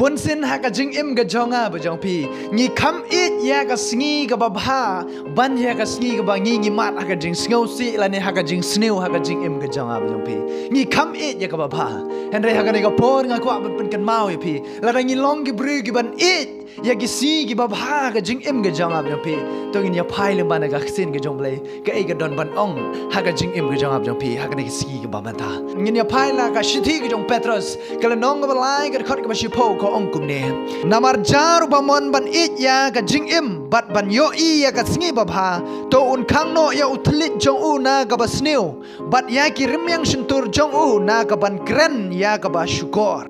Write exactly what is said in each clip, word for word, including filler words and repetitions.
Bunsien ha ka jingim ka jong nga bad jong phi, ngi kham ïeit ïa ka sngi kaba bha ban ïa ka sngi kaba ngi ngi mad ha ka jingsngewsih lane ha ka jingsniew ha ka jingim ka jong nga bad jong phi. Ngi kham ïeit ïa kaba bha. Hynrei ha kane ka por nga kwah ban pynkynmaw ïa phi, lada ngi long ki briew kiban ïeit ïa ki sngi kiba bha ha ka jingim ka jong nga bad jong phi, to ngin ïa phai lyngba na ka ktien ka jong U Blei. Kaei ka don ban ong ha ka jingim ka jong nga bad jong phi ha kane ka sngi kaba mynta? Ngin ïa phai la ka shithi ka jong u Petros, ka lynnong kaba lai, ka dkhot kaba shiphew, ka ong kumne: Namar jar uba mon ban ïeit ïa ka jingim bad ban ïohi ïa ka sngi babha, to un khang noh ïa u thylliej jong u na kaba sniew, bad ïa ki rmiang shyntur jong u na kaban kren ïa kaba shukor.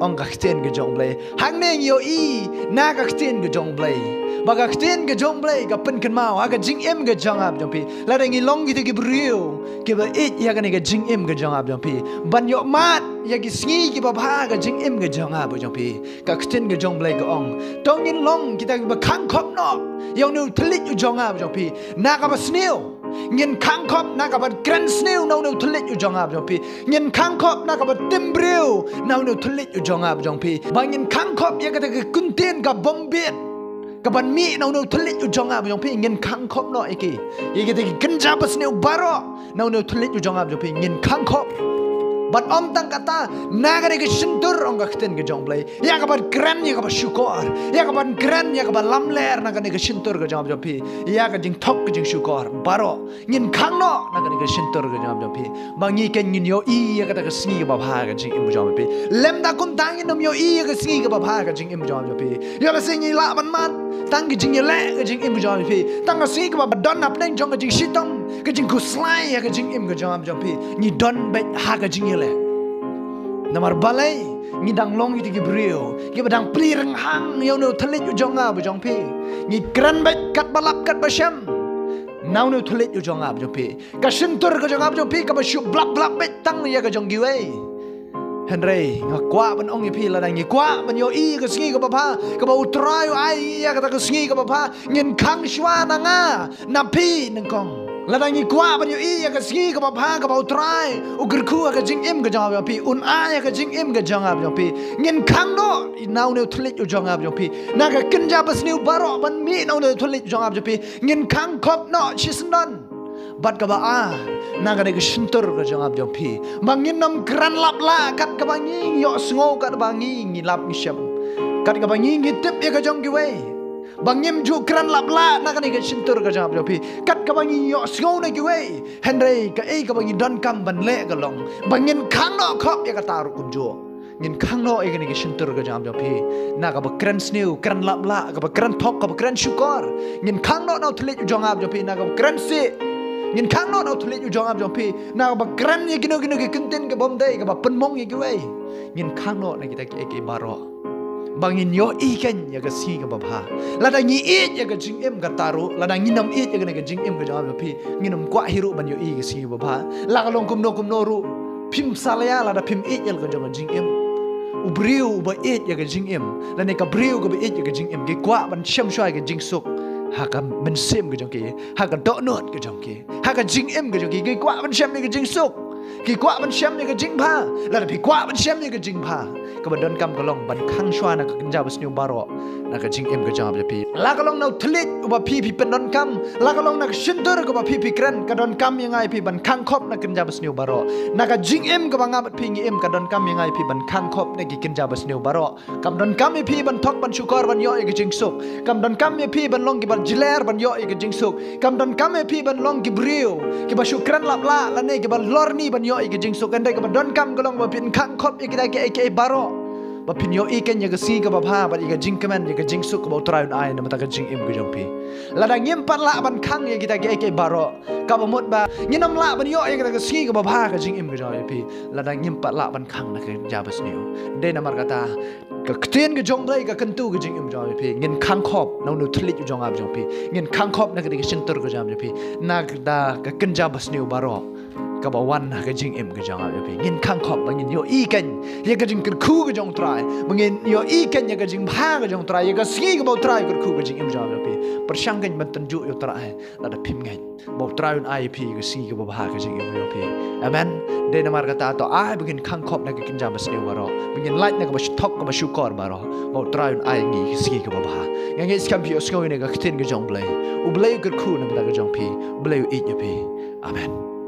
Ong ka ktien ka jong U Blei. Hangne ngi ïohi na ka ktien ka jong U Blei ba ka ktien ka jong U Blei ka pynkynmaw ha ka jingim ka jong nga bad jong phi, lada ngi long kita ki briew kiba ïeit ïa kane ka jingim ka jong nga bad jong phi, ban ïoh mad ïa ki sngi kiba bha ha ka jingim ka jong nga bad jong phi, ka ktien ka jong U Blei ka ong, to ngin long kita kiba khang khop noh ïa une u thylliej u jong nga bad jong phi na kaba sniew. Ngin khang khop na kaban kren sniew na une u thylliej u jong nga bad jong phi. Ngin khang khop na kaban tim briew na une u thylliej u jong nga bad jong phi. Ba ngin khang khop ïa kata ka kyntien ka bym bieit kaban mih na une u thylliej u jong nga bad jong phi. Ngin khang khop noh ïa ki, ïa kita ki kynja basniew baroh na une u thylliej u jong nga bad jong phi. Ngin khang khop. Bad ym tang kata, na kane ka shyntur, ong ka ktien ka jong U Blei, ïa kaban kren ïa kaba shukor, ïa kaban kren ïa kaba lamler na kane ka shyntur ka jong nga bad jong phi, ïa ka jingthok ka jingshukor baroh. Ngin khang noh na kane ka shyntur ka jong nga bad jong phi, ba ngi keiñ ngin ïohi ïa kata ka sngi kaba bha ha ka jingim ka jong nga bad jong phi. Lymda kumta ngin ym ïohi ïa ka sngi kaba bha ha ka jingim ka jong nga bad jong phi. Ïoh lehse ngi lah ban mad tang ka jingïaleh ka jingim ka jong nga bad jong phi, tang ka sngi kaba don hapdeng jong ka jingshitom, ka jingkhuslai ha ka jingim ka jong nga bad jong phi. Ngi don beit ha ka jingïaleh. Namar balei? Ngi dang long kita ki briew kiba dang plie rynghang ïa une u thylliej u jong nga bad jong phi. Ngi kren beit katba lap katba shem na une u thylliej u jong nga bad jong phi. Ka shyntur ka jong nga bad jong phi kaba shu blap blap beit tang ïa ka jong kiwei. Hynrei nga kwah ban ong ïa phi, lada ngi kwah ban ïohi ïa ka sngi kaba bha kaba U Trai u ai, ïa kata ka sngi kaba bha, ngin khang shuwa na nga, na phi nyngkong. Lada ngi kwah ban ïohi ïa ka sngi kaba bha kaba U Trai u kyrkhu ha ka jingim ka jong nga bad jong phi, un ai ha ka jingim ka jong nga bad jong phi, ngin khang noh na une u thylliej u jong nga bad jong phi, na ka kynja basniew baroh ban mih na une u thylliej u jong nga bad jong phi. Ngin khang khop noh shisyndon. Bad kaba ar, na kane ka shyntur ka jong nga bad jong phi, ba ngin ym kren lap lah kat kaba ngi ngi ïohsngew, kat kaba ngi ngi lap ngi shem, kat kaba ngi ngi tip ïa ka jong kiwei. Ba ngim ju kren lap lah na kane ka shyntur ka jong nga bad jong phi, kat kaba ngi ngi ïohsngew na kiwei. Hynrei kaei kaba ngi donkam ban leh ka long ba ngin khang noh khop ïa kata ruh kumjuh. Ngin khang noh ïa kane ka shyntur ka jong nga bad jong phi, na kaba kren sniew, kren lap lah, kaba kren thok, kaba kren shukor. Ngin khang noh na u thylliej u jong nga bad jong phi na kaba kren sih. Ngin khang noh na u thylliej u jong nga bad jong phi na kaba kren ïa kino kino ki kyntien ki bym dei, kaba pynmong ïa kiwei. Ngin khang noh na kita kiei kiei baroh ba ngin ïohi keiñ ïa ka sngi kaba bha. Lada ngi ïeit ïa ka jingim kata ruh, lada ngin ym ïeit ïa kane ka jingim ka jong nga bad jong phi, ngin ym kwah hi ruh ban ïohi ïa ka sngi kaba bha. La ka long kumno kumno ruh, phim salia lada phim ïeit ïa la ka jong ka jingim. U briew uba ïeit ïa ka jingim lane ka briew kaba ïeit ïa ka jingim, ki kwah ban shem shuwa ïa ka jingsuk ha ka mynsiem ka jong ki, ha ka dohnud ka jong ki, ha ka jingim ka jong ki. Ki kwah ban shem ïa ka jingsuk, ki kwah ban shem ïa ka jingbha. Lada phi kwah ban shem ïa ka jingbha, kaba donkam ka long ban khang shuwa na ka kynja basniew baroh na ka jingim ka jong nga bad jong phi. La ka long na u thylliej uba phi phi pyndonkam, la ka long na ka shyntur kaba phi phi kren, ka donkam ïa nga ïa phi ban khang khop na ka kynja basniew baroh. Na ka jingim kaba nga bad phi ngi im, ka donkam ïa nga ïa phi ban khang khop na ki kynja basniew baroh. Kam donkam ïa phi ban thok ban shukor ban ïoh ïa ka jingsuk. Kam donkam ïa phi ban long kiba jler ban ïoh ïa ka jingsuk. Kam donkam ïa phi ban long ki briew kiba shu kren lap lah lane kiba lorni ban ïoh ïa ka jingsuk. Hynrei kaba donkam ka long ba phin khang khop ïa kita kiei kiei baroh, ba phin ïohi keiñ ïa ka sngi kaba bha bad ïa ka jingkmen, ïa ka jingsuk kaba U Trai un ai na ka bynta ka jingim ka jong phi. Lada ngim pat lah ban khang ïa kita kiei kiei baroh, kaba mut ba ngin ym lah ban ïoh ïa kata ka sngi kaba bha ha ka jingim ka jong phi, lada ngim pat lah ban khang na ka kynja basniew. Dei namar kata, ka ktien ka jong U Blei ka kyntu ka jingim jong phi, ngin khang khop na une u thylliej u jong nga bad jong phi, ngin khang khop na kata ka shyntur ka jong nga bad jong phi, na kata ka kynja basniew baroh. kaba wan ha ka jingim ka jong nga ïa phi. Ngin khang khop ba ngin ïohi kein ïa ka jingkyrkhu ka jong U Trai, ba ngin ïohi kein ïa ka jingbha ka jong U Trai, ïa ka sngi kaba U Trai kyrkhu ka jingim jong nga ïa phi. Pyrshang kein ban tynjuh ïa U Trai lada phim ngeit ba U Trai un ai ïa phi ka sngi kaba bha ka jingim ïa phi. Amen. Dei namar kata to ai ba ngin khang khop na ka kynja basniew baroh, ba ngin lait na kaba thok kaba shukor baroh, ba U Trai un ai ngi ka sngi kaba bha. Nga ngeit skhem phi ïohsngew ïa ka ktien ka jong U Blei. U Blei u kyrkhu na ka bynta ka jong phi. U Blei u ïeit ïa phi. Amen.